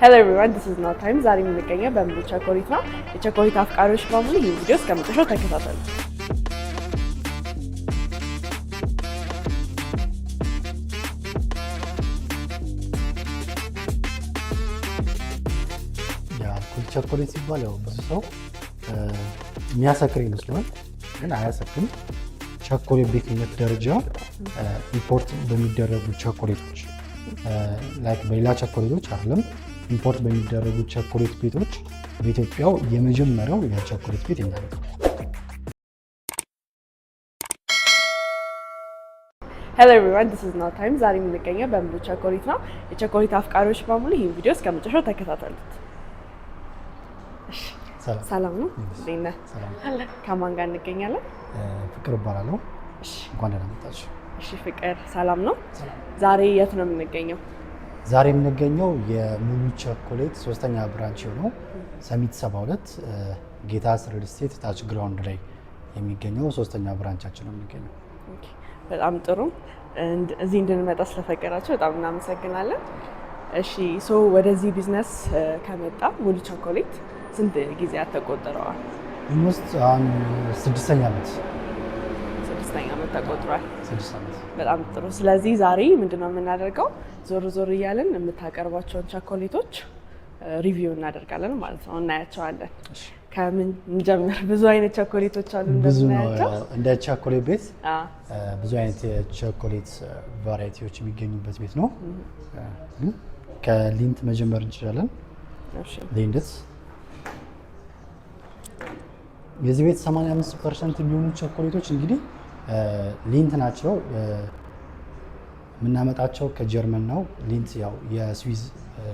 Hello everyone, this is Now Time። ዛሬ የምንገኘው በሙሉ ቸኮሌት ነው። የቸኮሌት አፍቃሪዎች በሙሉ ይህ ቪዲዮ እስከ መጨረሻው ተከታተሉ። የአልኮል ቸኮሌት ሲባል ያው ብዙ ሰው የሚያሰክር ይመስለዋል፣ ግን አያሰክርም። ቸኮሌት ቤትነት ደረጃ import በሚደረጉ ቸኮሌቶች፣ like በሌላ ቸኮሌቶች አይደለም፣ import በሚደረጉ ቸኮሌት ቤቶች በኢትዮጵያው የመጀመሪያው የቸኮሌት ቤት የኛ ቤት ነው። Hello everyone, this is Now Time። ዛሬ የምንገኘው በሙሉ ቸኮሌት ነው። የቸኮሌት አፍቃሪዎች በሙሉ ይህን ቪዲዮ እስከ መጨረሻው ተከታተሉት። እሺ፣ ሰላም ነው? እንዴት ነህ? ሰላም። ከማን ጋር እንገኛለን? ፍቅር እባላለሁ። እሺ፣ እንኳን ደህና መጣችሁ። እሺ ፍቅር፣ ሰላም ነው? ዛሬ የት ነው የምንገኘው? ዛሬ የምንገኘው የሙሉ ቸኮሌት ሶስተኛ branch የሆነው ሰሚት 72 ጌታስ ሪል ስቴት ታች ground ላይ የሚገኘው ሶስተኛ branch ኣችን ነው የሚገኘው። Okay፣ በጣም ጥሩ። እዚህ እንድንመጣ ስለፈቀዳችሁ በጣም እናመሰግናለን። እሺ፣ so ወደዚህ ቢዝነስ ከመጣ ሙሉ ቸኮሌት ስንት ጊዜያት ተቆጥረዋል? Almost አሁን 6ኛ ዓመት። 6ኛ ዓመት ተቆጥሯል። 6 ዓመት። በጣም ጥሩ። ስለዚህ ዛሬ ምንድነው የምናደርገው? ዞር ዞር እያልን የምታቀርቧቸውን ቸኮሌቶች review እናደርጋለን ማለት ነው፣ እናያቸዋለን። ከምን እንጀምር? ብዙ አይነት ቸኮሌቶች አሉ ብዙ ነው። እንደምናያቸው። እንደ ቸኮሌት ቤት ብዙ አይነት የቸኮሌት variety ዎች የሚገኙበት ቤት ነው። ግን ከሊንት መጀመር እንችላለን። ሊንድት የዚህ ቤት 85% የሚሆኑ ቸኮሌቶች እንግዲህ ሊንት ናቸው። የምናመጣቸው ከጀርመን ነው። ሊንት ያው የስዊዝ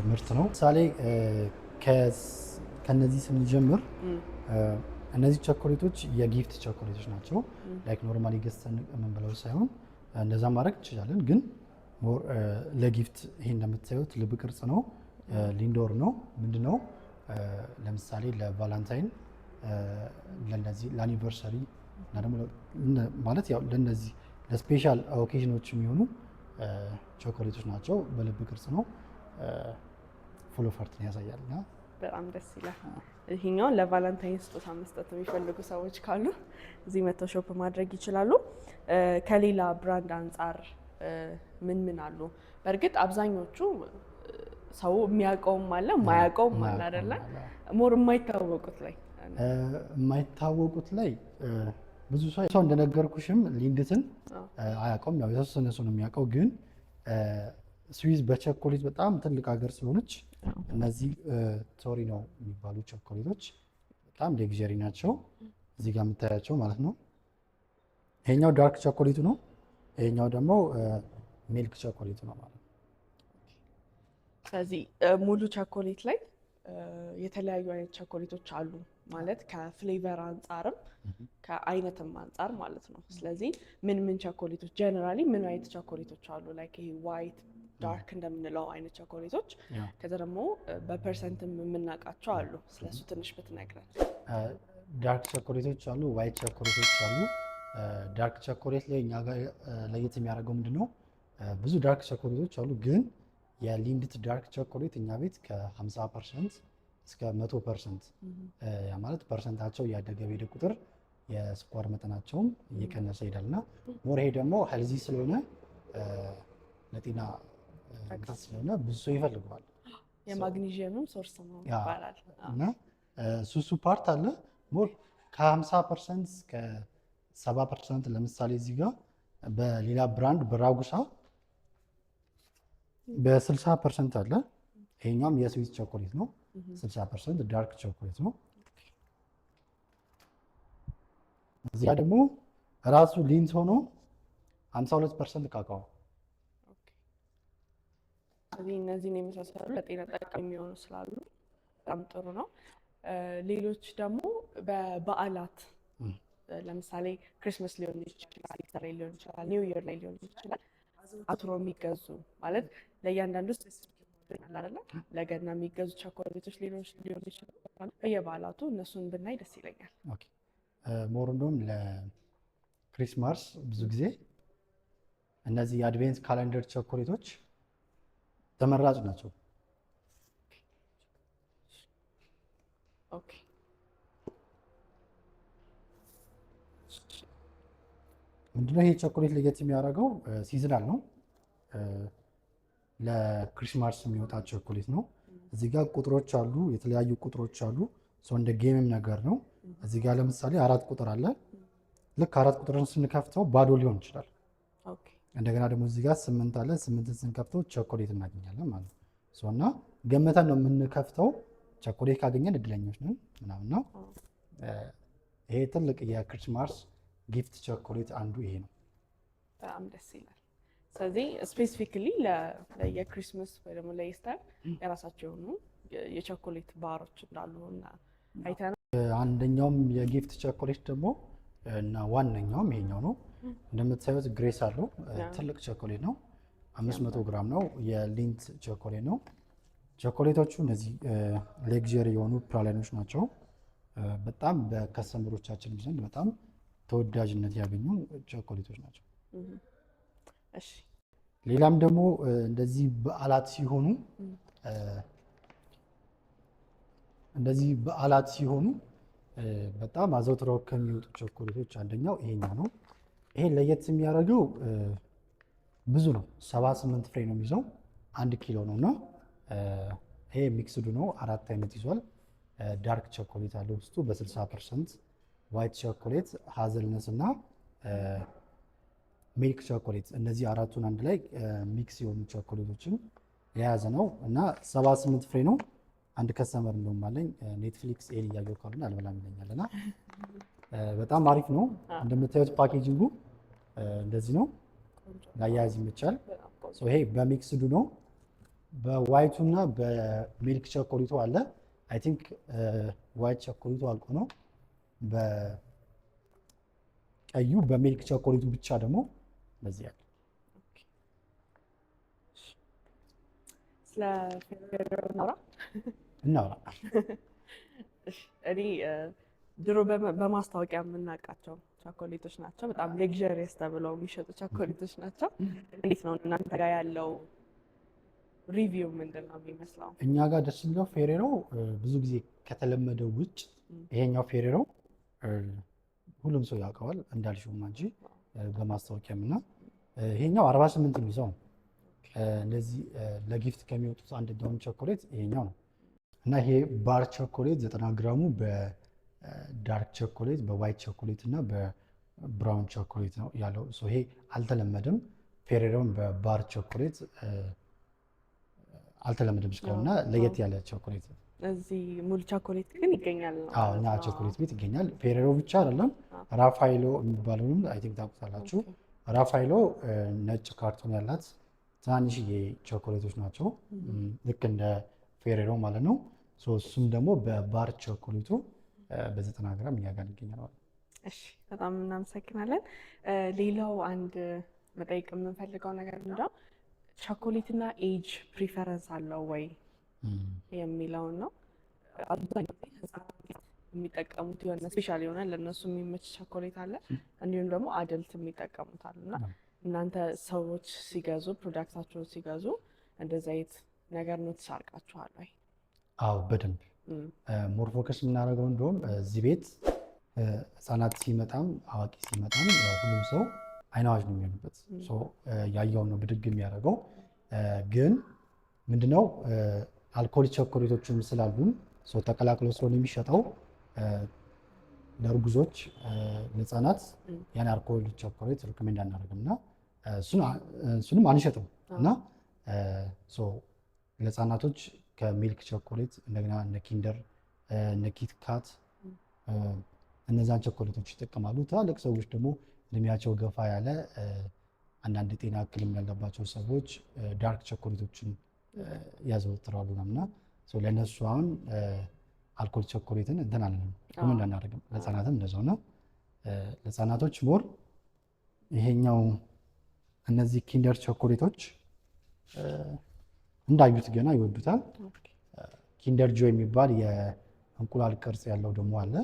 ምርት ነው። ምሳሌ ከነዚህ ስንጀምር እነዚህ ቸኮሌቶች የ gift ቸኮሌቶች ናቸው። Like normally ገዝተን የምንበላው ሳይሆን እንደዛ ማድረግ እንችላለን፣ ግን more ለ gift ይሄ እንደምታዩት ልብ ቅርጽ ነው። ሊንዶር ነው። ምንድነው ለምሳሌ ለ Valentine፣ ለነዚህ ለ anniversary እና ደግሞ ማለት ያው ለነዚህ ለ special occasion ኖች የሚሆኑ ቸኮሌቶች ናቸው። በልብ ቅርጽ ነው። Full of heart ን ያሳያል እና በጣም ደስ ይላል። ይሄኛውን ለ Valentine ስጦታ መስጠት የሚፈልጉ ሰዎች ካሉ እዚህ መጥተው shop ማድረግ ይችላሉ። ከሌላ brand አንጻር ምን ምን አሉ? በእርግጥ አብዛኞቹ ሰው የሚያውቀውም አለ፣ የማያውቀውም አለ አይደለ? More የማይታወቁት ላይ? የማይታወቁት ላይ ብዙ ሰው እንደነገርኩሽም ሊንድትን አያውቀውም። ያው የተወሰነ ሰው ነው የሚያውቀው። ግን ስዊዝ በቸኮሌት በጣም ትልቅ ሀገር ስለሆነች እነዚህ ቶሪኖ የሚባሉ ቸኮሌቶች በጣም luxury ናቸው። እዚህ ጋር የምታያቸው ማለት ነው። ይሄኛው dark ቸኮሌቱ ነው። ይሄኛው ደግሞ milk ቸኮሌቱ ነው ማለት ነው። ስለዚህ ሙሉ ቸኮሌት ላይ የተለያዩ አይነት ቸኮሌቶች አሉ ማለት ከ flavor አንጻርም ከአይነትም አንጻር ማለት ነው። ስለዚህ ምን ምን ቸኮሌቶች፣ generally ምን አይነት ቸኮሌቶች አሉ? Like ይሄ white፣ dark እንደምንለው አይነት ቸኮሌቶች፣ ከዛ ደግሞ በ percent ም የምናውቃቸው አሉ። ስለሱ ትንሽ ብትነግረን። Dark ቸኮሌቶች አሉ፣ white ቸኮሌቶች አሉ። Dark ቸኮሌት ላይ እኛ ጋር ለየት የሚያደርገው ምንድን ነው? ብዙ dark ቸኮሌቶች አሉ፣ ግን የሊንድት dark ቸኮሌት እኛ ቤት ከ50% እስከ 100%፣ ያ ማለት percent ኣቸው እያደገ በሄደ ቁጥር የስኳር መጠናቸውም እየቀነሰ ይሄዳል እና more ይሄ ደግሞ healthy ስለሆነ፣ ለጤና እንትን ስለሆነ ብዙ ሰው ይፈልገዋል። የማግኒዥየምም source ነው ይባላል። እና ሱሱ part አለ more ከ50% እስከ 70%። ለምሳሌ እዚህ ጋር በሌላ brand በራጉሳ በ60% አለ። ይሄኛውም የስዊዝ ቸኮሌት ነው። 60% dark ቸኮሌት ነው። እዚህ ጋር ደግሞ ራሱ ሊንት ሆኖ 52% ካካኦ። ስለዚህ እነዚህን የመሳሰሉ ለጤና ጠቃሚ የሚሆኑ ስላሉ በጣም ጥሩ ነው። ሌሎች ደግሞ በበዓላት ለምሳሌ Christmas ሊሆን ይችላል፣ Easter ላይ ሊሆን ይችላል፣ New Year ላይ ሊሆን ይችላል። አትሮ የሚገዙ ማለት ለእያንዳንዱ specific አይደለ? ለገና የሚገዙ ቸኮሌቶች ሌሎች ሊሆኑ ይችላሉ። በየበዓላቱ እነሱን ብናይ ደስ ይለኛል። Okay፣ more እንደውም ለ Christmas ብዙ ጊዜ እነዚህ የ advent calendar ቸኮሌቶች ተመራጭ ናቸው። Okay። ምንድነው ይሄ ቸኮሌት ለየት የሚያደርገው? Seasonal ነው። ለ Christmas የሚወጣ ቸኮሌት ነው። እዚህ ጋር ቁጥሮች አሉ፣ የተለያዩ ቁጥሮች አሉ። So እንደ game ም ነገር ነው። እዚህ ጋር ለምሳሌ 4 ቁጥር አለ። ልክ 4 ቁጥርን ስንከፍተው ባዶ ሊሆን ይችላል። እንደገና ደግሞ እዚህ ጋር 8 አለ። 8ን ስንከፍተው ቸኮሌት እናገኛለን ማለት ነው። So እና ገምተን ነው የምንከፍተው። ቸኮሌት ካገኘን እድለኞች ነን ምናምን ነው። ይሄ ትልቅ የ Christmas gift ቸኮሌት አንዱ ይሄ ነው። በጣም ደስ ይላል። ስለዚህ specifically የ Christmas ወይ ደግሞ ለ Easter የራሳቸው የሆኑ የቸኮሌት ባሮች እንዳሉ እና አይተናል። አንደኛውም የ gift ቸኮሌት ደግሞ እና ዋነኛውም ይሄኛው ነው። እንደምታዩት ግሬስ አለው። ትልቅ ቸኮሌት ነው። 500 ግራም ነው። የ Lindt ቸኮሌት ነው። ቸኮሌቶቹ እነዚህ luxury የሆኑ praline ኦች ናቸው። በጣም በ customer ኦቻችን ዘንድ በጣም ተወዳጅነት ያገኙ ቸኮሌቶች ናቸው። እሺ። ሌላም ደግሞ እንደዚህ በዓላት ሲሆኑ እንደዚህ በዓላት ሲሆኑ በጣም አዘውትረው ከሚወጡ ቸኮሌቶች አንደኛው ይሄኛው ነው። ይሄ ለየት የሚያደርገው ብዙ ነው። 78 ፍሬ ነው የሚይዘው፣ 1 ኪሎ ነው እና ይሄ mixed ኡ ነው። 4 አይነት ይዟል። Dark ቸኮሌት አለው ውስጡ በ60%፣ white chocolate፣ hazelnut እና milk chocolate፣ እነዚህ አራቱን አንድ ላይ mix የሆኑ ቸኮሌቶችን የያዘ ነው እና 78 ፍሬ ነው። አንድ customer እንደውም አለኝ፣ Netflix ኤን እያየሁ ካልሆነ አልበላም ይለኛል እና በጣም አሪፍ ነው። እንደምታዩት packaging ኡ እንደዚህ ነው፣ ላያያዝ ይመቻል። ይሄ በ mixed ኡ ነው። በ white ኡ እና በ milk ቸኮሌቱ አለ። I think white ቸኮሌቱ አልቆ ነው። በቀዩ በ milk ቸኮሌቱ ብቻ ደግሞ በዚህ ያለ። ስለ Ferrero እናውራ። እናውራ። እኔ ድሮ በማስታወቂያ የምናውቃቸው ቸኮሌቶች ናቸው። በጣም luxurious ተብለው የሚሸጡ ቸኮሌቶች ናቸው። እንዴት ነው እናንተ ጋር ያለው review ምንድን ነው የሚመስለው? እኛ ጋር ደስ የሚለው Ferrero ብዙ ጊዜ ከተለመደው ውጭ ይሄኛው Ferrero ሁሉም ሰው ያውቀዋል እንዳልሽውም አንቺ በማስታወቂያም እና ይሄኛው 48 የሚይዘው ነው። እንደዚህ ለ gift ከሚወጡት አንደኛውን ቸኮሌት ይሄኛው ነው እና ይሄ ባር ቸኮሌት 90 ግራሙ በ dark ቸኮሌት፣ በ white ቸኮሌት እና በ brown ቸኮሌት ነው ያለው። ይሄ አልተለመደም። Ferrero ን በ bar ቸኮሌት አልተለመደም እስካሁን እና ለየት ያለ ቸኮሌት ነው። እዚህ ሙሉ ቸኮሌት ግን ይገኛል ነው? አዎ፣ እኛ ቸኮሌት ቤት ይገኛል። Ferrero ብቻ አይደለም፣ Raffaello የሚባለውንም I think ታውቁታላችሁ። Raffaello ነጭ ካርቶን ያላት ትናንሽዬ ቸኮሌቶች ናቸው። ልክ እንደ Ferrero ማለት ነው። እሱም ደግሞ በባር ቸኮሌቱ በ90 ግራም እኛ ጋር ይገኛል ማለት ነው። እሺ፣ በጣም እናመሰግናለን። ሌላው አንድ መጠየቅ የምንፈልገው ነገር ምንድነው፣ ቸኮሌትና age preference አለው ወይ የሚለውን ነው። አብዛኛው ጊዜ ህጻናት የሚጠቀሙት የሆነ special የሆነ ለእነሱ የሚመች ቸኮሌት አለ፣ እንዲሁም ደግሞ adult የሚጠቀሙት አሉ እና እናንተ ሰዎች ሲገዙ፣ product ኣቸውን ሲገዙ እንደዚህ አይነት ነገር notice አድርጋችኋል ወይ? አዎ፣ በደንብ። More focus የምናደርገው እንደውም እዚህ ቤት ህጻናት ሲመጣም አዋቂ ሲመጣም ያው ሁሉም ሰው አይን አዋጅ ነው የሚሆንበት። ያየውን ነው ብድግ የሚያደርገው። ግን ምንድነው፣ አልኮል ቸኮሌቶችም ስላሉን ሰው ተቀላቅሎ ስለሆነ የሚሸጠው ለእርጉዞች፣ ለህፃናት ያን አልኮል ቸኮሌት recommend አናደርግም እና እሱንም አንሸጥም እና ለህፃናቶች ከ milk ቸኮሌት እንደገና እነ Kinder፣ እነ KitKat እነዛን ቸኮሌቶች ይጠቀማሉ። ትላልቅ ሰዎች ደግሞ እድሜያቸው ገፋ ያለ፣ አንዳንድ የጤና እክልም ያለባቸው ሰዎች dark ቸኮሌቶችን ያዘወትራሉ እና ለእነሱ አሁን አልኮል ቸኮሌትን እንትን አለንም፣ recommend አናደርግም። ለህፃናትም እንደዛው ነው። ለህፃናቶች more ይሄኛው እነዚህ Kinder ቸኮሌቶች እንዳዩት ገና ይወዱታል። Kinder Joy የሚባል የእንቁላል ቅርጽ ያለው ደግሞ አለ።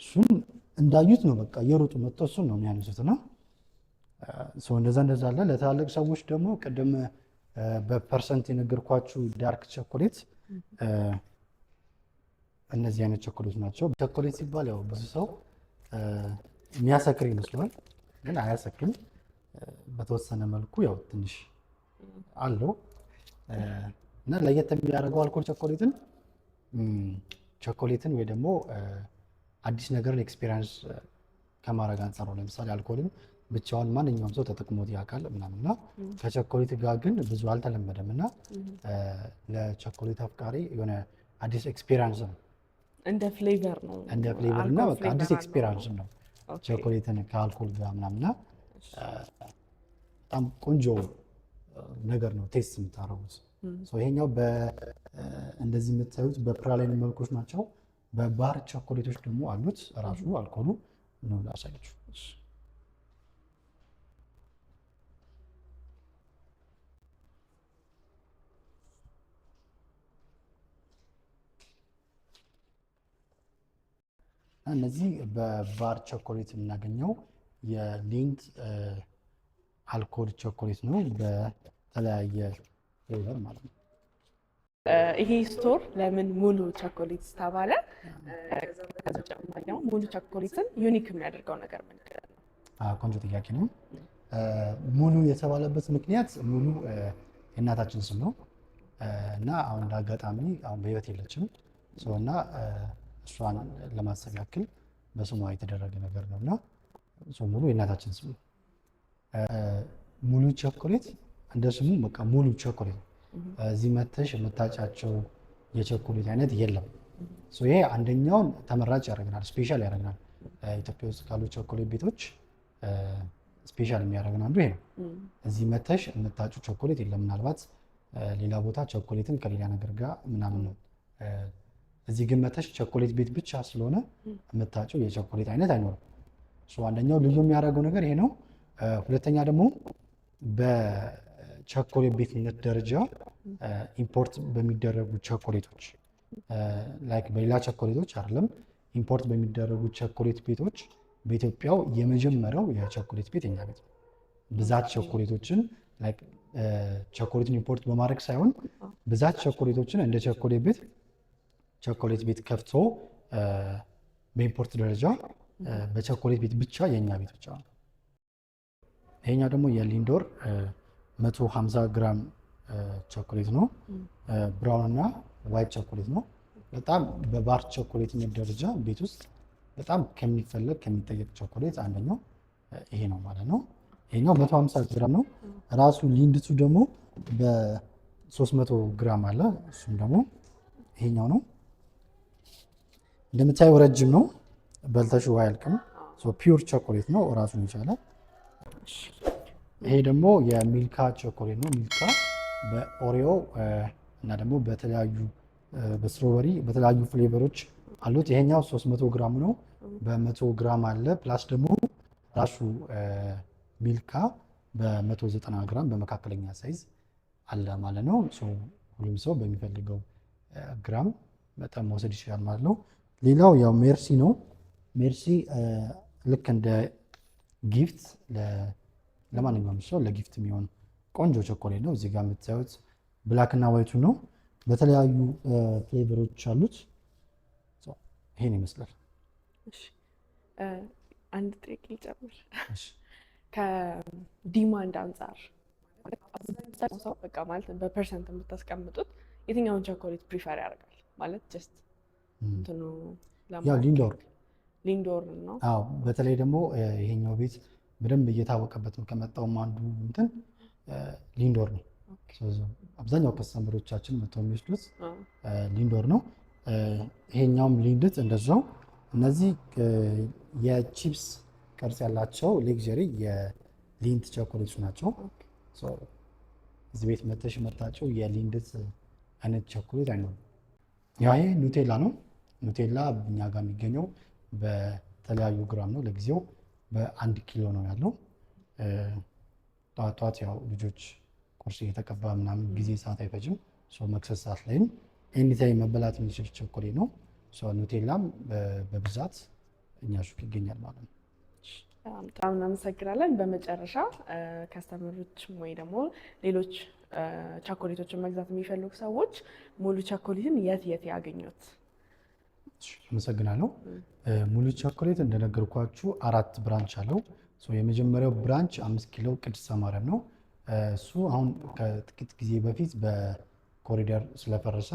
እሱን እንዳዩት ነው በቃ እየሮጡ መጥተው እሱን ነው የሚያነሱት እና እንደዛ እንደዛ አለ። ለትላልቅ ሰዎች ደግሞ ቅድም በ percent የነገርኳችሁ dark ቸኮሌት እነዚህ አይነት ቸኮሌት ናቸው። ቸኮሌት ሲባል ያው ብዙ ሰው የሚያሰክር ይመስለዋል፣ ግን አያሰክርም። በተወሰነ መልኩ ያው ትንሽ አለው እና ለየት የሚያደርገው አልኮል ቸኮሌትን ቸኮሌትን ወይ ደግሞ አዲስ ነገርን experience ከማድረግ አንጻር ነው። ለምሳሌ አልኮልን ብቻውን ማንኛውም ሰው ተጠቅሞት ያውቃል ምናምን እና ከቸኮሌት ጋር ግን ብዙ አልተለመደም እና ለቸኮሌት አፍቃሪ የሆነ አዲስ experience ነው። እንደ flavor ነው። እንደ flavor እና በቃ አዲስ experience ነው ቸኮሌትን ከአልኮል ጋር ምናምን እና በጣም ቆንጆ ነገር ነው taste የምታደርጉት። ይሄኛው እንደዚህ የምታዩት በ praline መልኮች ናቸው። በባር ቸኮሌቶች ደግሞ አሉት ራሱ አልኮሉ ነው ላሳያችሁ። እነዚህ በባር ቸኮሌት የምናገኘው የሊንት አልኮል ቸኮሌት ነው፣ በተለያየ flavor ማለት ነው። ይሄ store ለምን ሙሉ ቸኮሌት ተባለ? ተጨማሪ ደግሞ ሙሉ ቸኮሌትን unique የሚያደርገው ነገር ምንድን ነው? ቆንጆ ጥያቄ ነው። ሙሉ የተባለበት ምክንያት ሙሉ የእናታችን ስም ነው እና አሁን እንደ አጋጣሚ አሁን በህይወት የለችም እና እሷን ለማሰብ ያክል በስሟ የተደረገ ነገር ነው እና ሙሉ የእናታችን ስም ነው። ሙሉ ቸኮሌት እንደ ስሙ በቃ ሙሉ ቸኮሌት ነው። እዚህ መተሽ የምታጫቸው የቸኮሌት አይነት የለም። ይሄ አንደኛውን ተመራጭ ያደርገናል፣ special ያደርገናል። ኢትዮጵያ ውስጥ ካሉ ቸኮሌት ቤቶች special የሚያደርገን አንዱ ይሄ ነው። እዚህ መተሽ የምታጩ ቸኮሌት የለም። ምናልባት ሌላ ቦታ ቸኮሌትን ከሌላ ነገር ጋር ምናምን ነው። እዚህ ግን መተሽ ቸኮሌት ቤት ብቻ ስለሆነ የምታጭው የቸኮሌት አይነት አይኖርም። አንደኛው ልዩ የሚያደርገው ነገር ይሄ ነው። ሁለተኛ ደግሞ በቸኮሌት ቤትነት ደረጃ import በሚደረጉ ቸኮሌቶች like በሌላ ቸኮሌቶች አይደለም፣ import በሚደረጉ ቸኮሌት ቤቶች በኢትዮጵያው የመጀመሪያው የቸኮሌት ቤት የኛ ቤት ነው። ብዛት ቸኮሌቶችን like ቸኮሌትን import በማድረግ ሳይሆን ብዛት ቸኮሌቶችን እንደ ቸኮሌት ቤት ቸኮሌት ቤት ከፍቶ በ import ደረጃ በቸኮሌት ቤት ብቻ የእኛ ቤት ብቻ ነው። ይሄኛው ደግሞ የሊንዶር 150 ግራም ቸኮሌት ነው። brown እና white ቸኮሌት ነው። በጣም በባር ቸኮሌትነት ደረጃ ቤት ውስጥ በጣም ከሚፈለግ ከሚጠየቅ ቸኮሌት አንደኛው ይሄ ነው ማለት ነው። ይሄኛው 150 ግራም ነው። ራሱ ሊንድቱ ደግሞ በ300 ግራም አለ። እሱም ደግሞ ይሄኛው ነው። እንደምታየው ረጅም ነው። በልተሽው አያልቅም። pure ቸኮሌት ነው ራሱን የቻለ። ይሄ ደግሞ የሚልካ ቸኮሌት ነው። ሚልካ በኦሬኦ እና ደግሞ በተለያዩ በ strawberry በተለያዩ flavor ኦች አሉት። ይሄኛው 300 ግራም ነው። በ100 ግራም አለ። plus ደግሞ ራሱ ሚልካ በ190 ግራም በመካከለኛ size አለ ማለት ነው። ሁሉም ሰው በሚፈልገው ግራም መጠን መውሰድ ይችላል ማለት ነው። ሌላው ያው ሜርሲ ነው። ሜርሲ ልክ እንደ gift ለማንኛውም ሰው ለ gift የሚሆን ቆንጆ ቸኮሌት ነው። እዚህ ጋር የምታዩት black እና white ኡ ነው። በተለያዩ flavor ኦች አሉት። ይሄን ይመስላል። አንድ ጥያቄ ልጨምር። ከ demand አንጻር ሰው በቃ ማለት በ percent የምታስቀምጡት የትኛውን ቸኮሌት prefer ያደርጋል? ማለት just እንትኑ ያው ሊንዶር ሊንዶር ነው። አዎ፣ በተለይ ደግሞ ይሄኛው ቤት በደንብ እየታወቀበት ከመጣውም አንዱ እንትን ሊንዶር ነው። አብዛኛው customer ኦቻችን መጥተው የሚወስዱት ሊንዶር ነው። ይሄኛውም ሊንድት እንደዛው። እነዚህ የቺፕስ ቅርጽ ያላቸው luxury የሊንት ቸኮሌቶች ናቸው። እዚህ ቤት መተሽ መታቸው የሊንድት አይነት ቸኮሌት አይኖርም። ያው ይሄ ኑቴላ ነው። ኑቴላ እኛ ጋር የሚገኘው በተለያዩ ግራም ነው። ለጊዜው በ1 ኪሎ ነው ያለው። ጠዋት ጠዋት ያው ልጆች ቁርስ እየተቀባ ምናምን ጊዜ ሰዓት አይፈጅም። መክሰስ ሰዓት ላይም anytime መበላት የሚችል ቸኮሌት ነው። ኑቴላም በብዛት እኛ ሱቅ ይገኛል ማለት ነው። በጣም እናመሰግናለን። በመጨረሻ customer ኦች ወይ ደግሞ ሌሎች ቸኮሌቶችን መግዛት የሚፈልጉ ሰዎች ሙሉ ቸኮሌትን የት የት ያገኙት? አመሰግናለሁ። ሙሉ ቸኮሌት እንደነገርኳችሁ አራት branch አለው። የመጀመሪያው branch 5 ኪሎ ቅድስተ ማርያም ነው። እሱ አሁን ከጥቂት ጊዜ በፊት በኮሪደር ስለፈረሰ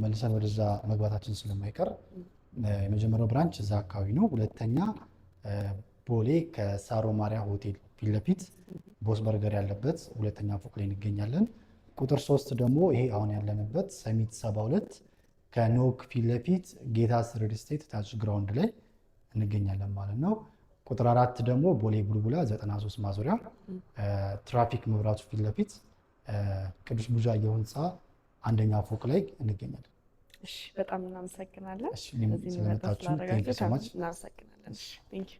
መልሰን ወደዛ መግባታችን ስለማይቀር የመጀመሪያው branch እዛ አካባቢ ነው። ሁለተኛ ቦሌ ከሳሮ ማሪያ ሆቴል ፊት ለፊት ቦስ በርገር ያለበት ሁለተኛ ፎቅ ላይ እንገኛለን። ቁጥር 3 ደግሞ ይሄ አሁን ያለንበት ሰሚት 72 ከኖክ ፊት ለፊት ጌታስ ሪል ስቴት ታች ground ላይ እንገኛለን ማለት ነው። ቁጥር 4 ደግሞ ቦሌ ቡልቡላ 93 ማዞሪያ ትራፊክ መብራቱ ፊት ለፊት ቅዱስ ቡዣየሁ ህንፃ አንደኛ ፎቅ ላይ እንገኛለን። እሺ፣ በጣም እናመሰግናለን። ስለመጣችሁ thank you so much። እናመሰግናለን። Thank you።